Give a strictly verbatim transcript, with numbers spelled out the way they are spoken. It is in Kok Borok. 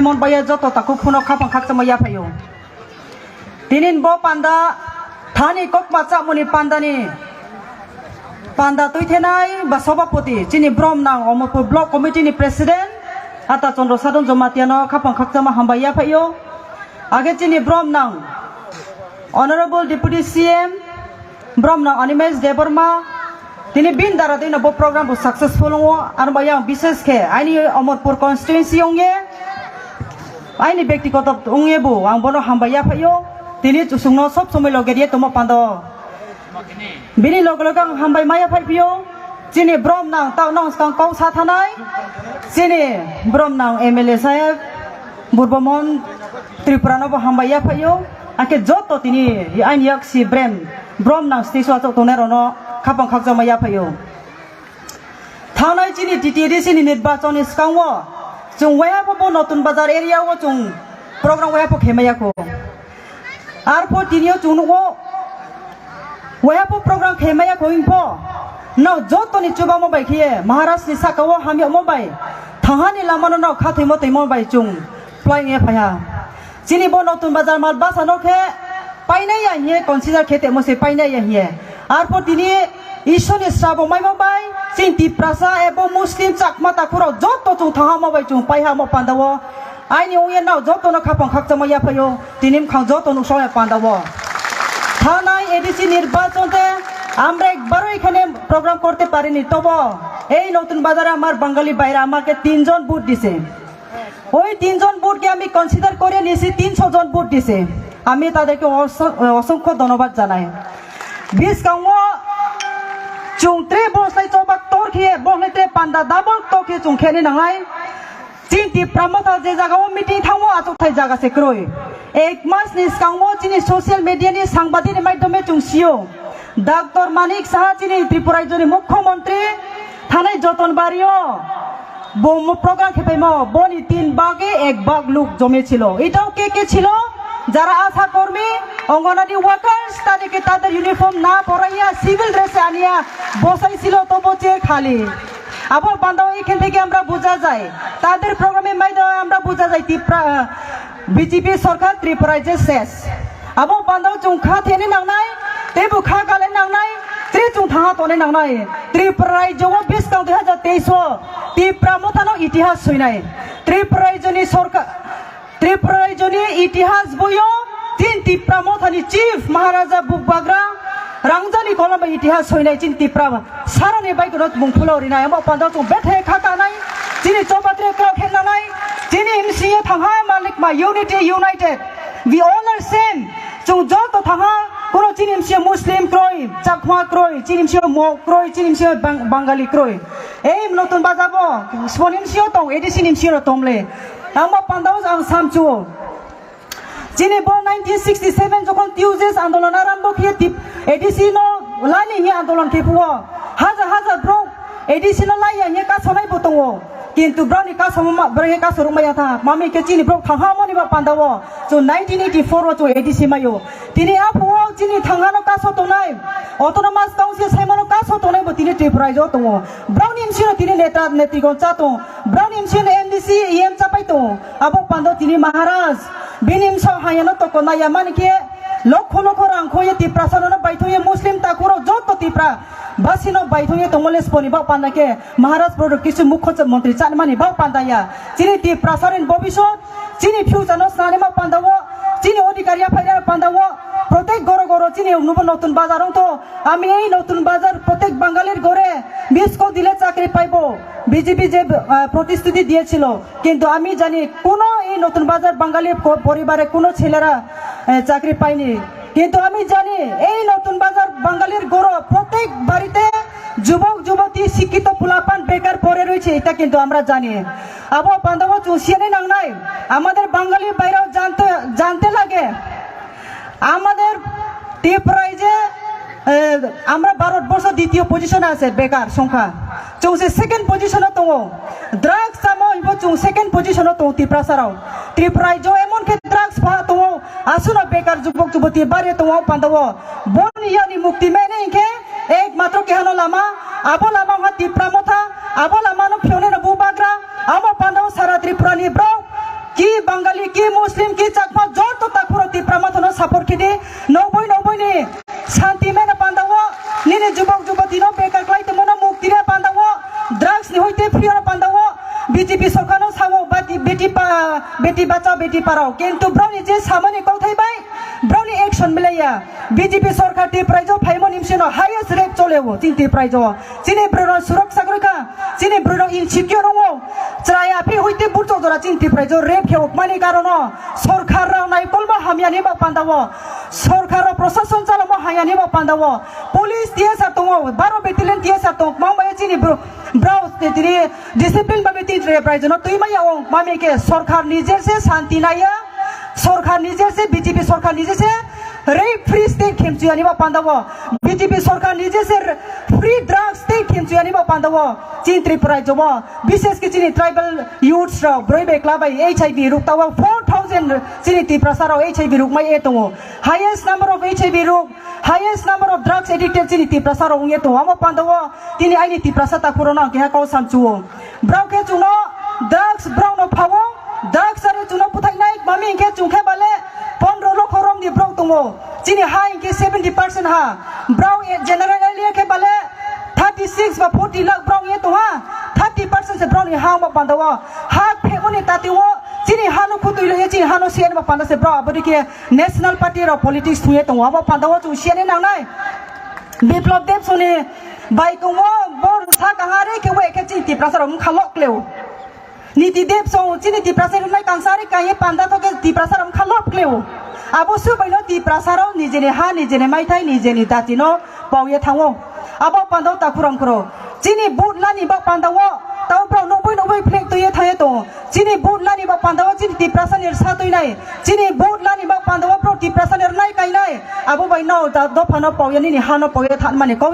Mon baya joto takhuk phuno khapang khakchangma yaphaio. Tinin bo panda thani kokma chamoni pandani panda tuithenai ba sobapoti chini brom nang Omorpur Block Committee ni President Ata Chandra Sadhan Jamatia no khapang khakchangma hambai yaphaio. Age chini brom nang Honorable Deputy C M, brom nang Animesh Debbarma, tini bin dara dino bo program bo successful wngo, aro ba yang bises khe aini Omorpur constituency ongye, aini byaktigoto ongye bo ang bono hambai yaphaio, tini chusungno sob somoi loge riye tomo pando. Bini loge loge ang hambai maya phaiphio, chini brom nang tao nang skang kau sa thanai, chini brom nang M L A saheb, Burbomon Tripura no bo hambai yaphaio, ake joto tini aini yak si brem, brom nang stage o achuk tongnai rok no khapang khakchangma yaphaio. Thangnai chini T T A D C ni nirbachon ni skang o, chwng waiha pho bo Notun Bazar area o chwng program waiha pho khe maya kho. Arpho tini o chwng nugo, waiha pho program khe maya kho hing pho. No joto ni chuba mo bai khiye, Maharaj ni saka o hamya mo bai, thangha ni lama no no khathoi mo twi mo bai chwng plai nge phaiha. Chini bo Notun Bazar mal basa no khe painai ya hiye consider khe temo se painai ya hiye. Arpho tini Ishwar ni srabo maimo bai chini Tiprasa ebo Muslim Chakma takhurok joto chwng thangha mo bai chwng paiha mo panda o. Aini ongye nao joto no khapang khakchangma yaphaio. Tini mkhang joto nuksa ya panda o. Thanai A D C nirbachon te amra ekbaro ekhane program korte parini tobo ei Notun Bazar amar Bangali baira amake tinjon vote dise. ওই তিনজন ভোটকে আমি কনসিডার করে নিয়েছি, তিনশো জন ভোট দিছে। আমি তাদেরকে অস-, অসংখ্য ধন্যবাদ জানাই। Biskango chwng tre boslai chobak tor khe, boslai tre panda double tor khe chwng kheni nangnai. Chini Tipra Motha je jagao meeting thango achukthai jaga se kwrwi. Ek mas ni skango chini social media ni sangbadik ni maidhome chwng sio. Doctor Manik Saha chini Tripura rajyoni mukhyamantri thanai Joton Bario. Bo mo program khe phaimo, boni tin bage ek bag luk jome chilo. Itao ke ke chilo? Jara asha kormi, Anganwadi workers, তাদেরকে তাদের ইউনিফর্ম না পরাইয়া সিভিল ড্রেসে আনিয়া বসাইছিল, তবু চেয়ার খালি। আবার বান্দাও এখান থেকে আমরা বোঝা যায়, তাদের প্রোগ্রামের মাধ্যমে আমরা বোঝা যায় ত্রিপুরা, বিজেপি সরকার ত্রিপুরায় যে শেষ। Abo bandao chwng kha theni nangnai, teibo kha galai nangnai, tre chwng thangha tongnai nangnai. Tripura rajyo o bwskang dui hazar teis o Tipra Mothano itihas swinai. Tripura rajyoni sorkar, Tripura rajyoni itihas boyo tin Tipra Mothani chief Maharaja Bubagra Rangjani kolomba itihas swinai chin Tipra saroni baikno mungphulo rinai. Amo panda chwng bethe kha kanai, chini chobatre kra khe nanai, chini M C A thangha malik ma unity united. We all are same. Chwng joto thangha, kono chini M C A Muslim kroi, Chakma kroi, chini M C A Mok kroi, chini M C A Bang-, Bangali kroi. Ei Notun Bazar bo, sboni M C A tong, A D C ni M C A no tong le. Amo panda ang samchu. Chini bo nineteen sixty seven jokhon T U J S andolon arambo khe tip-, A D C no laini hi andolon khe phuo. Hajar hajar bro A D C no laiya hi kasonai bo tongo. Kintu broni kasoma, broni kasorok maya tha. Mami khe chini bro thangha moni ba panda o. Chu nineteen eighty four o chu A D C mayo. Tini aphuo chini thangha no kaso tonai. Autonomous Council saimano kaso tonai bo tini Tripura rajyo tongo. Broni M C no tini neta netrigon cha tong. Broni M C no M D C E M chapai tong. Abo pando tini Maharaj, bini bwsao hayano toko naiya mani khe lokho lokho rang khoye Tiprasa no baithongye Muslim takhurok joto Tipra basino baithongye tongmole sboni bak panda khe Maharaj product kisu mukho montri chanmani bak panda ya. Chini Tiprasa rin bobisot, chini future no snani ma panda o, chini odhikar ya phaina panda o, protek goro goro chini nubo Notun Bazar ong to, ami ei Notun Bazar protek Bangalir gore misko dile chakri paibo, B J P je, ah, protisthuti diyechilo. কিন্তু আমি জানি কোনো এই নতুন বাজার বাঙালি প-, পরিবারে কোনো ছেলেরা, এ, চাকরি পায়নি। কিন্তু আমি জানি এই নতুন বাজার বাঙালির গৌরব, প্রত্যেক বাড়িতে যুবক যুবতী শিক্ষিত পোলাপান বেকার পড়ে রয়েছে, এটা কিন্তু আমরা জানি। Abo pandao chwng siyani nangnai, আমাদের বাঙালি ভাইরাও জানতে, জানতে লাগে। আমাদের ত্রিপুরায় যে, এ, আমরা ভারতবর্ষ দ্বিতীয় পজিশনে আছে বেকার সংখ্যা। Chwng se second position o tongo. Drugs chamo hibo chwng second position o tongo Tiprasa rao. Tripura rajyo emon khe drugs pha tongo. Aswkno bekar jubok juboti bare tongo pandao. Boni yani mukti mene hinkhe ek matro kehano lama. Abo lama wngkha Tipra Motha. Abo lama no phiyone no Bubagra. Amo pandao sara Tripura ni bro. Ki Ki Muslim, ki Chakma, joto takhurok Tipra Mothano support khidi. Noboi noboi ni shanti mena pandao, nini jubok jubati no bekar klai tongmano mukti re pandao, drugs ni hoite free oro pandao, B J P sorkar no sao bati, beti pa, beti bachao, beti parao. Kintu broni je samani kauthai bai, broni action milaiya. B J P sorkar Tipraijo phaimani bsino highest rape choleo chini Tipraijo. Chini bwrwirok suroksha kwrwi kha, chini bwrwirok insecure wngo. Chwrai aphi hoite burchok jora chini Tipraijo rape khe ukmani karono sorkar rok naikolma hamyani bo pandao. Sorkar rok prosason chalamo hamyani bo pandao. Police T S R tongo, baro battalion T S R tongo, kwbangma chini bro-, brao tini discipline babe tini rape raijono twi maya ong mami khe sorkar nije se shanti naiya. Sorkar nije se, B J P sorkar nije se rape free state khemchuyani bo pandao. B J P sorkar nije se free drugs state khemchuyani bo pandao. Chini Tripura rajyo bo, bishes khe chini tribal youths rok, broi bai kla bai H I V ruk tawa four thousand chini Tiprasa rok H I V ruk mai e tongo. Highest number of H I V ruk, highest number of drugs addicted chini Tiprasa rok wngye tongo. Amo pandao tini aini Tiprasa takhuro no ang keha kau samchuo. Brao khe chwngno drugs brao no phao, drugs ari chwngno bwthainai, mami hinkhe chwng khe bale pondro lokho romni brao tongo. Chini ha hinkhe seventy percent ha. Brao e general area khe bale thirty six ba forty lakh brao ye tongha, thirty percent se brao ni ha ma pandao. Ha phemoni tatio chini ha no khutui loye, chini ha no siyan ma panda se brao abodi khe national party rok politics thungye tongo. Amo pandao chwng siyani nangnai. Biplop Deb Soni bai tongo, bor sa kahare khe wai khe chini Tiprasa rok mkha lok leo. Niti Deb song chini Tiprasa rok nai kangsari kaiye panda thoke Tiprasa rok mkha lok leo. Abo subaino Tiprasa rok nijeni ha, nijeni maithai, nijeni dati no pauye thango. Abo pandao takhurang khoro. Chini vote lani bak pandao tao brao noboi noboi flag tuye thaye tongo. Chini vote lani bak pandao chini Tiprasa ni sa tuinai. Chini vote lani bak pandao brao Tiprasa ni nai kainai. Abo bai no da dopha no pauye nini ha no pauye thanmani kau.